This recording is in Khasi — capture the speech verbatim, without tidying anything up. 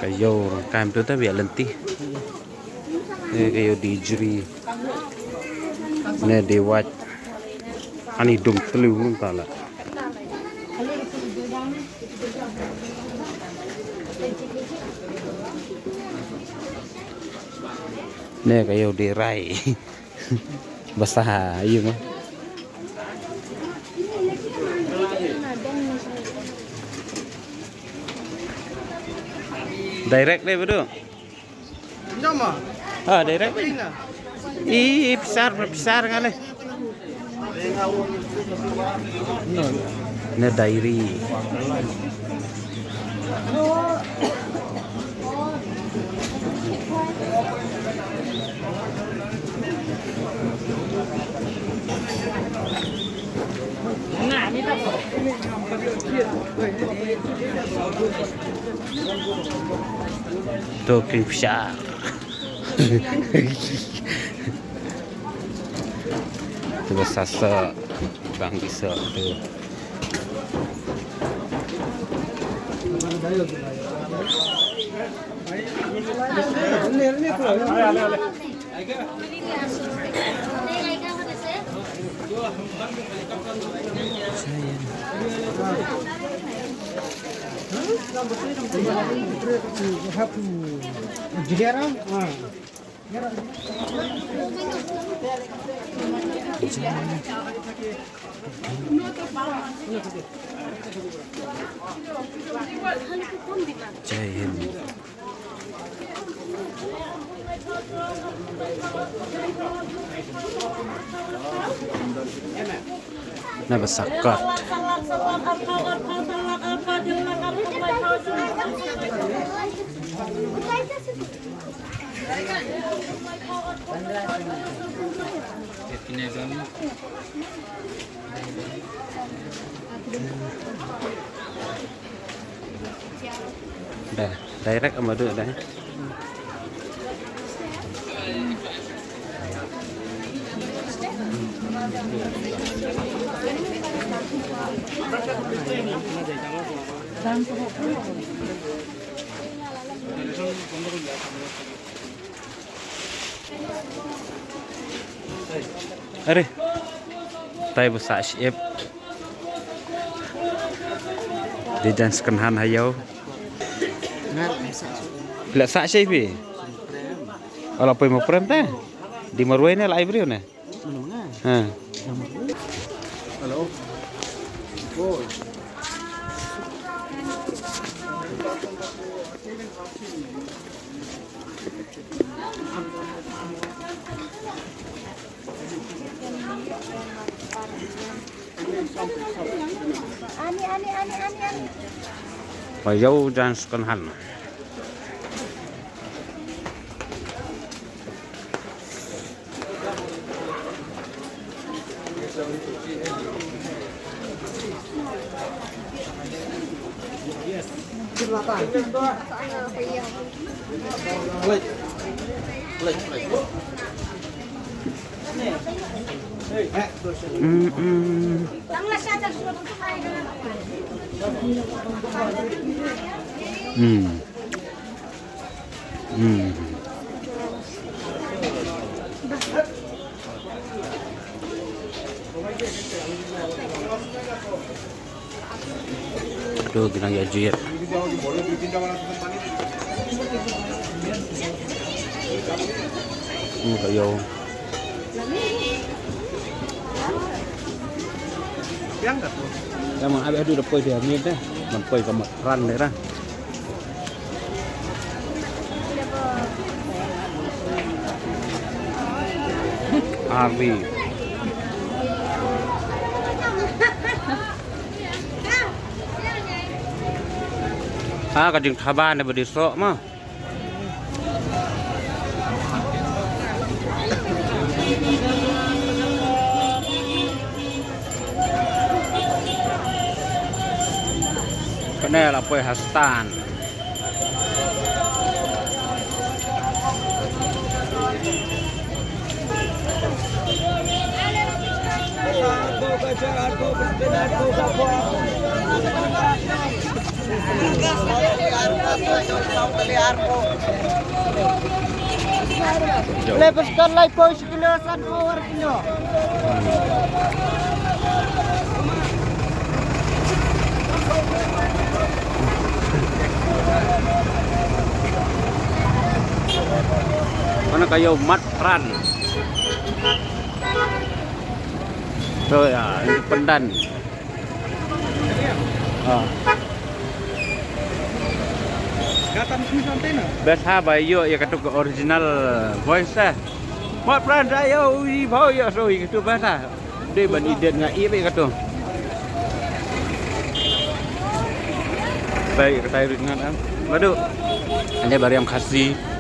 Ka ïew rangkam tu ta biak lynti. Ne ka ïew di jri. Ne di wait. Ani dum telu ngun ta la. Ne ka ïew di rai. Basah ayu ma. Direct deh bedu. Nama? Ah, direct. Ina. Ih, pisar, pisar ngale. Na diary. Talking shark. Tu sasa bang bisa tu. Jai Hind. Na ba sakat. Dah, direct ama duduk dah. Are. Tai ba sah shep. Di jan second hand ha ïew. Phi la sah shep phi? Ala poi ma prem te. Di marwei ne la ai briew ne. Ha. Hello. Ani, ani, ani, ani, ani. Ba ïew jan second hand. Mm, mm. Mm. Hmm. Tu ki nang ïa jied. Hmm, ka ïew. Ïa ma, abi haduh da poi dia miet deh. Man poi ka mat ran deh ra. Arbi. Ah, ka jingthaba ne ba dei soh ma. Kane la poi ha stand. Le bas kan lai poi shi kilo san poi ar kilo. Mana kayo mat pran. So ya, ini pendan. Ah. Best ha ba ïoh ïa katu ka original voice eh. Mat pran da ïoh i bau ïoh so ïa katu best ha. Dei ban edit nga i ba ïa katu. Baik, kata rit ngat ah. Badu. Ande bariam Khasi.